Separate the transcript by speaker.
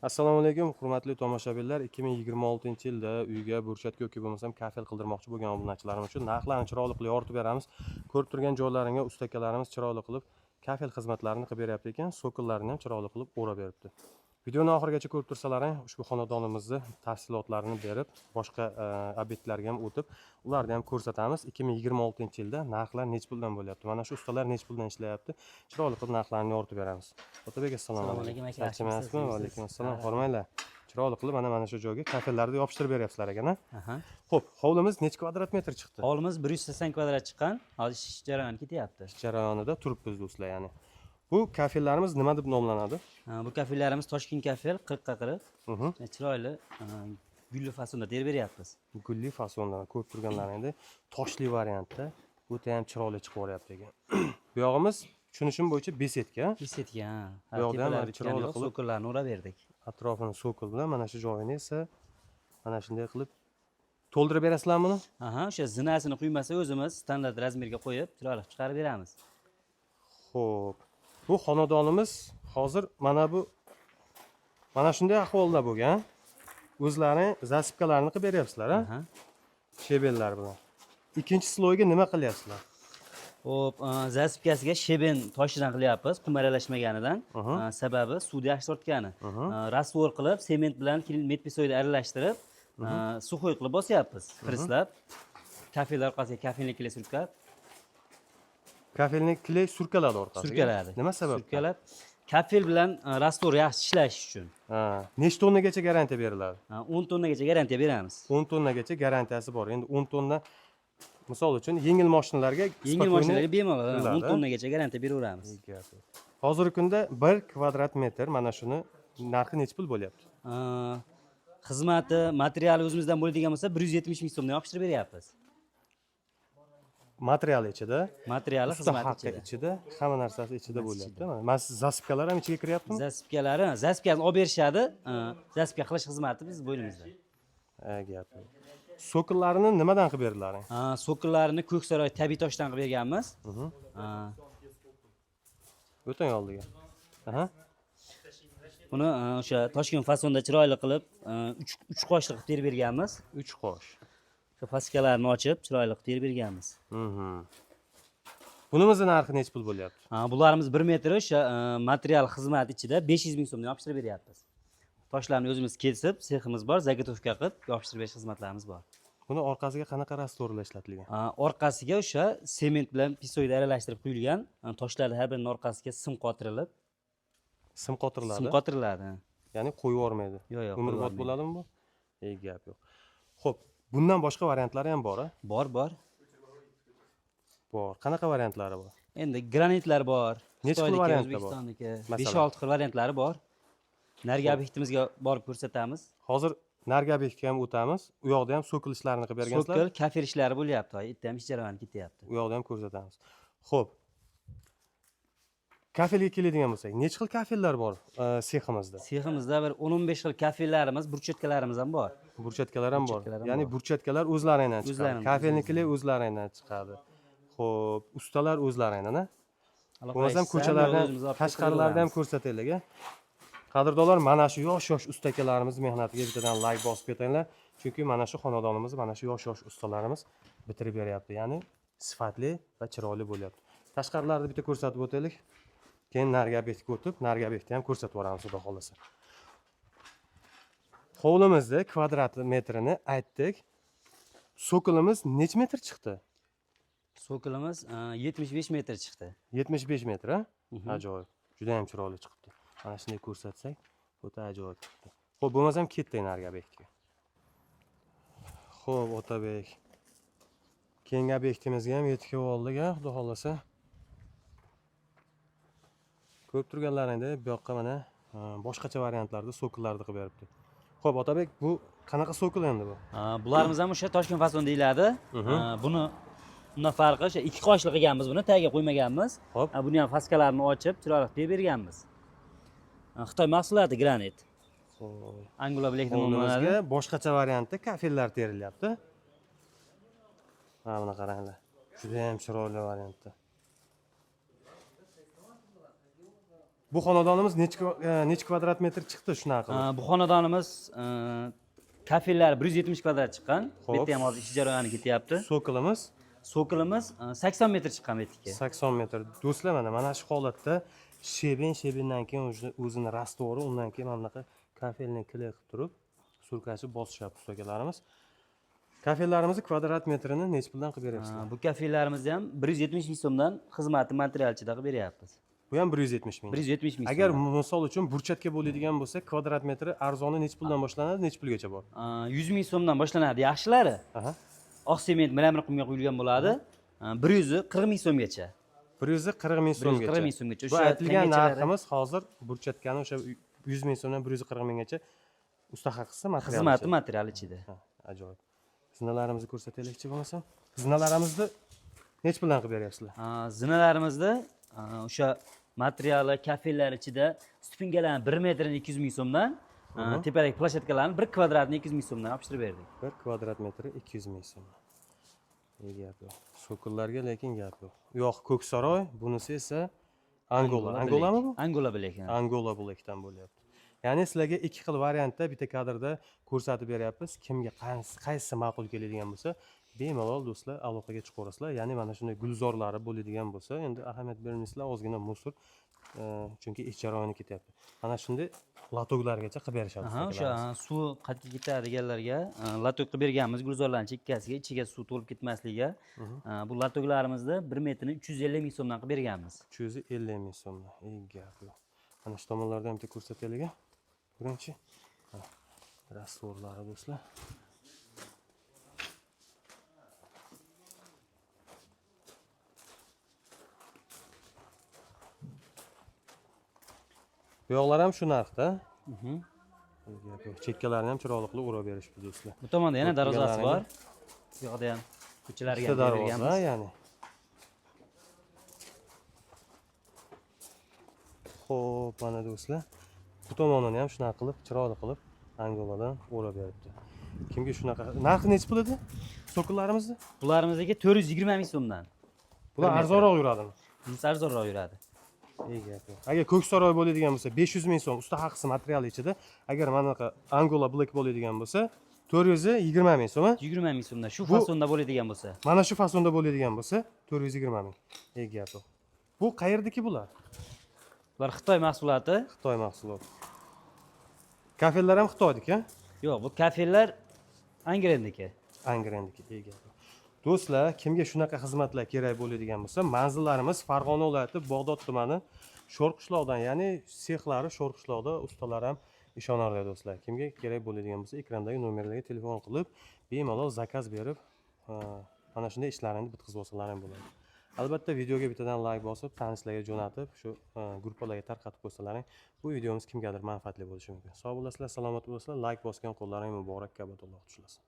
Speaker 1: Assalomu alaykum, hurmatli tomoshabinlar. 2026-yilda uyga burchatka yoki bo'lmasam kafel qildirmoqchi bo'lgan obunachilarimiz uchun narxlarni chiroyli qilib yoritib beramiz. Ko'rib turgan joylaringga ustakalarimiz chiroyli qilib kafel xizmatlarini qilib beryapti ekan, so'killarini ham chiroyli qilib o'rab beribdi. Videoni oxirigacha ko'rib tursalaring, ushbu xonadonimizni tafsilotlarini berib, boshqa obyektlarga ham o'tib, ularni ham ko'rsatamiz. 2026-yilda narxlar necha puldan bo'lyapti? Mana shu ustalar necha puldan ishlayapti? Chiroyli qilib narxlarni yoritib beramiz. Otabek, assalomu
Speaker 2: Assalomu
Speaker 1: alaykum.
Speaker 2: alaykum aka,
Speaker 1: Charchamayapsizmi?
Speaker 2: yaxshimisiz?
Speaker 1: Va alaykum assalom. Hormanglar. Chiroyli qilib mana shu joyga kafellarni yopishtirib beryapsizlar ekan, a?
Speaker 2: Aha.
Speaker 1: Xo'p, hovlimiz necha kvadrat metr chiqdi?
Speaker 2: Hovlimiz 180 kvadrat chiqqan. Hozir ish jarayoni ketyapti.
Speaker 1: Jarayonida turibmiz, do'stlar, ya'ni. Bu kafellarimiz nima deb nomlanadi?
Speaker 2: Ha, bu kafellarimiz Toshkent kafel 40 ga 40. Chiroyli, gulli fasonda terib beryapmiz.
Speaker 1: Gulli fasonda, ko'rib turganlaringdek, toshli variantda o'ta ham chiroyli chiqib boryapti ekan. Bu yog'imiz, tushunishim bo'yicha, беседка.
Speaker 2: Беседка, ha.
Speaker 1: Bu yoqda ham
Speaker 2: Tepalari
Speaker 1: mana
Speaker 2: bitgani
Speaker 1: chiroyli
Speaker 2: yo'q,
Speaker 1: qilib-
Speaker 2: so'killarni urab berdik.
Speaker 1: Atrofini sokol bilan, mana shu joyini esa mana shunday qilib to'ldirib berasizlarmi buni?
Speaker 2: Aha, o'sha zinasini quymasa, o'zimiz standart razmerga qo'yib, chiroyli qilib chiqarib beramiz.
Speaker 1: Xo'p. Bu xonadonimiz hozir mana shunday ahvolda bo'lgan. O'zlari засыпка larni qilib beryapsizlar, a?
Speaker 2: Aha.
Speaker 1: Щебень lar bilan. Ikkinchi слой ga nima qilyapsizlar?
Speaker 2: Xo'p, засыпка siga щебень toshidan qilyapmiz, qum aralashmaganidan. Sababi suvni yaxshi tortgani. Раствор qilib, sement bilan мед-песок ni aralashtirib, сухой qilib bosyapmiz, presslab. Kafellar orqasiga кафельный клей surkab,
Speaker 1: Кафельный клей surkaladi orqasiga.
Speaker 2: Surkaladi.
Speaker 1: Nima sababdan?
Speaker 2: Surkalab, kafel bilan раствор yaxshi ishlash uchun.
Speaker 1: Ha, necha tonnagacha garantiya beriladi?
Speaker 2: 10 tonnagacha garantiya beramiz.
Speaker 1: 10 tonnagacha garantiyasi bor. Endi 10 tonna, misol uchun, yengil mashinalarga
Speaker 2: Yengil
Speaker 1: спокойно
Speaker 2: mashinalarga bemalol
Speaker 1: qiladi,
Speaker 2: 10 tonnagacha garantiya beraveramiz.
Speaker 1: Gap yo'q. Hozirgi kunda 1 kvadrat metr mana shuni narxi necha pul bo'lyapti?
Speaker 2: Xizmati, materiali o'zimizdan bo'ladigan bo'lsa, 170 ming so'mdan yopishtirib beryapmiz.
Speaker 1: Material ichida,
Speaker 2: Materiali,
Speaker 1: usta
Speaker 2: xizmati
Speaker 1: haqqi
Speaker 2: ichida.
Speaker 1: ichida, hamma narsasi ichida
Speaker 2: Hammasi
Speaker 1: bo'lyapti.
Speaker 2: ichida.
Speaker 1: Mana засыпка lar ham ichiga kiryaptimi?
Speaker 2: Засыпка lari, засыпка ni olib berishadi. Засыпка qilish xizmati biz bo'ynimizda.
Speaker 1: Ha, gap yo'q. So'killarini nimadan qilib berdilar?
Speaker 2: So'killarini Ko'ksaroy tabiiy toshdan qilib berganmiz.
Speaker 1: O'ting oldiga. Aha.
Speaker 2: Buni o'sha Toshkent fasonda chiroyli qilib, uch qoshli qilib terib berganmiz.
Speaker 1: 3 qosh.
Speaker 2: O'sha фаска larni ochib, chiroyli qilib terib berganmiz.
Speaker 1: Bunimizni narxi necha pul bo'lyapti?
Speaker 2: Ha, bularimiz 1 metri o'sha material, xizmat ichida 500 ming so'mdan yopishtirib beryapmiz. Toshlarni o'zimiz kesib, seximiz bor, заготовка qilib yopishtirib berish xizmatlarimiz bor.
Speaker 1: Buni orqasiga qanaqa раствор lar ishlatilgan?
Speaker 2: Orqasiga o'sha sement bilan песок ni aralashtirib quyilgan, toshlarni har birining orqasiga sim qotirilib,
Speaker 1: Sim qotiriladi.
Speaker 2: Sim qotiriladi.
Speaker 1: Ya'ni qo'yib yubormaydi.
Speaker 2: Yo'q,
Speaker 1: Umrbod
Speaker 2: qo'yib yubormaydi.
Speaker 1: bo'ladimi bu? Ey, gap yo'q. Xo'p, bundan boshqa variantlari ham bor, a?
Speaker 2: Bor.
Speaker 1: Bor. Qanaqa variantlari bor?
Speaker 2: Endi granitlar bor.
Speaker 1: Necha xil
Speaker 2: Xitoyniki,
Speaker 1: variantlar bor?
Speaker 2: O'zbekistonniki.
Speaker 1: Masalan?
Speaker 2: 5-6 xil variantlari bor. Narigi obyektimizga borib ko'rsatamiz.
Speaker 1: Hozir narigi obyektga ham o'tamiz. U yoqda ham sokol ishlarini qilib bergansizlar.
Speaker 2: Sokol, kafel ishlari bo'lyapti. Hozir yerda ham ish jarayoni ketyapti.
Speaker 1: U yoqda ham ko'rsatamiz. Xo'p. Kafelga keladigan bo'lsak, necha xil kafellar bor seximizda?
Speaker 2: Seximizda bir 10-15 xil kafellarimiz, брусчатка larimiz ham bor.
Speaker 1: Брусчатка lar ham bor.
Speaker 2: Брусчатка lar ham
Speaker 1: Ya'ni
Speaker 2: bor.
Speaker 1: брусчатка lar o'zlaringdan chiqadi.
Speaker 2: O'zlarini,
Speaker 1: Кафельный lar o'zlaringdan chiqadi. Xo'p, ustalar o'zlaringdan, a?
Speaker 2: Aloqa
Speaker 1: Bo'lmasam
Speaker 2: eshitsa,
Speaker 1: ko'chalardan,
Speaker 2: o'zimiz olib kelib
Speaker 1: tashqarilarda ham
Speaker 2: qo'yaveramiz.
Speaker 1: ko'rsataylik, a? Qadrdonlar, mana shu yosh-yosh ustakalarimiz mehnatiga bittadan layk bosib ketinglar. Chunki mana shu xonadonimizni mana shu yosh-yosh ustalarimiz bitirib beryapti. Ya'ni sifatli va chiroyli bo'lyapti. Tashqarilarni bitta ko'rsatib o'taylik. Keyin narigi obyektga o'tib, narigi obyektni ham ko'rsatib yuboramiz, xudo xohlasa. Hovlimizni kvadrat metrini aytdik. So'kilimiz necha metr chiqdi?
Speaker 2: So'kilimiz 75 metr chiqdi.
Speaker 1: 75 metr, a?
Speaker 2: Mhm.
Speaker 1: Ajoyib. Juda ham chiroyli chiqibdi. Mana shunday ko'rsatsak, o'ta ajoyib chiqibdi. Xo'p, bo'lmasam ketdik narigi obyektga. Xo'p, Otabek. Keyingi obyektimizga ham yetib kelib oldik, a, xudo xohlasa. Ko'rib turganlaringdek, bu yoqqa mana boshqacha variantlarda so'killarni qilib beribdi. Xo'p, Otabek, bu qanaqa sokol endi bu?
Speaker 2: Bularimiz ham o'sha Toshkent fason deyiladi. Buni undan farqi, o'sha ikki qoshli qilganmiz buni, tagiga qo'ymaganmiz. Buni ham фаска larini ochib, chiroyli qilib berganmiz. Xitoy mahsuloti, granit.
Speaker 1: Xo'p.
Speaker 2: Angular Black deb nomlanadi.
Speaker 1: Hovlimizga boshqacha variantda kafellar terilyapti. Mana buni qaranglar. Juda ham chiroyli variantda. Bu xonadonimiz necha kvadrat metr chiqdi shunaqa qilib?
Speaker 2: Bu xonadonimiz kafellar 170 kvadrat chiqqan. Bu yerda ham hozir ish jarayoni ketyapti.
Speaker 1: So'kilimiz
Speaker 2: So'kilimiz 80 metr chiqqan bu yerniki.
Speaker 1: 80 metr. Do'stlar, mana shu holatda shebendan keyin o'zini rastvori, undan keyin mana bunaqa kafelni kley qilib turib, surkasi bosishyapti ustakalarimiz. Kafellarimizni kvadrat metrini necha puldan qilib beryapsizlar?
Speaker 2: Bu kafellarimizni ham 170 ming so'mdan xizmati materialchida qilib beryapmiz.
Speaker 1: Bu ham 170 ming.
Speaker 2: 170 ming.
Speaker 1: Agar misol uchun burchakka bo'ladigan bo'lsa, kvadrat metri arzoni necha puldan boshlanadi, necha pulgacha bor?
Speaker 2: 100 ming so'mdan boshlanadi yaxshilari. Oq sement mramor qumga quyilgan bo'ladi. 140 ming so'mgacha.
Speaker 1: 140 ming so'mgacha.
Speaker 2: 140 ming so'mgacha.
Speaker 1: Bu
Speaker 2: O'sha
Speaker 1: aytilgan
Speaker 2: tangachalari-
Speaker 1: narximiz hozir burchatkani o'sha 100 ming so'mdan 140 minggacha usta haqisi material.
Speaker 2: Xizmati material ichida.
Speaker 1: Ha, ajoyib. Zinalarimizni ko'rsataylikchi bo'lmasam. Zinalarimizni necha puldan qilib beryapsizlar?
Speaker 2: Zinalarimizni o'sha materiali, kafellar ichida stupinkalarni 1 metrini 200 ming so'mdan, tepadagi ploshatkalarni 1 kvadratini 200 ming so'mdan yopishtirib berdik.
Speaker 1: 1 kvadrat metri 200 ming so'm. Gap yo'q. So'kullarga lekin gap yo'q. U yoq Ko'ksaroy, bunisi esa Angola. Angolami bu?
Speaker 2: Angola Black.
Speaker 1: Angola Blackdan bo'lyapti. Ya'ni sizlarga ikki xil variantda bitta kadrda ko'rsatib beryapmiz. Kimga qaysi ma'qul keladigan bo'lsa, bemalol do'stlar aloqaga chiqaverasizlar. Ya'ni mana shunday gulzorlari bo'ladigan bo'lsa, endi ahamiyat bermaysizlar, ozgina musor, chunki ish jarayoni ketyapti. Mana shunday latoklargacha qilib berishadi.
Speaker 2: O'sha suv qayerga ketadi deganlarga latok qilib berganmiz gulzorlarning chekkasiga, ichiga suv to'lib ketmasligiga. Bu latoklarimizni 1 metrini 350 ming so'mdan qilib berganmiz.
Speaker 1: 350 ming so'mdan. Ey gap yo'q. Mana shu tomonlardan ham bitta ko'rsataylik. Ko'ringchi. Rastvorlari do'stlar. Bu yoqlar ham shu narxda. Chekkalarini ham chiroyli qilib urab berishibdi do'stlar.
Speaker 2: Bu tomonda yana darvozasi bor.
Speaker 1: Ko'rib
Speaker 2: Bu yoqda ham ko'chalarga
Speaker 1: Ikkita
Speaker 2: ham
Speaker 1: darvoza
Speaker 2: berganmiz.
Speaker 1: ya'ni. Xo'p, mana do'stlar, bu tomonini ham shunaqa qilib, chiroyli qilib Angoladan o'rab beribdi. Kimga shunaqa narxi necha pul edi? So'kullarimizni?
Speaker 2: Bularimizniki 420 ming so'mdan.
Speaker 1: Bular arzonroq yuradimi?
Speaker 2: Bunisi arzonroq yuradi.
Speaker 1: Ey gap yo'q. Agar Ko'ksaroy bo'ladigan bo'lsa 500 ming so'm usta haqisi material ichida, agar mana bunaqa Angola Black bo'ladigan bo'lsa 420 ming so'm.
Speaker 2: 20 ming so'mdan shu fasonda bo'ladigan bo'lsa.
Speaker 1: Mana shu fasonda bo'ladigan bo'lsa 420 ming. Ey gap yo'q. Bu qayerdiki bular?
Speaker 2: Bular Xitoy mahsuloti.
Speaker 1: Xitoy mahsuloti. Kafellar ham Xitoyniki, ha?
Speaker 2: Yo'q, bu kafellar Angrendiki.
Speaker 1: Angrendiki, ey gap yo'q. Do'stlar, kimga shunaqa xizmatlar kerak bo'ladigan bo'lsa, manzillarimiz Farg'ona viloyati Bog'dod tumani Sho'rqishloqdan, ya'ni sexlari Sho'rqishloqda, ustalar ham ishonarli do'stlar. Kimga kerak bo'ladigan bo'lsa, ekrandagi nomerlarga telefon qilib, bemalol zakaz berib, mana shunday ishlarni bitkazib olsalar ham bo'ladi. Albatta videoga bittadan like bosib, tanishlarga jo'natib, shu gruppalarga tarqatib qo'ysalaring, bu videomiz kimgadir manfaatli bo'lishi mumkin. Sog' bo'lasizlar, salomat bo'lasizlar, like bosgan qo'llaring muborak, Ka'batulloh tushlasin.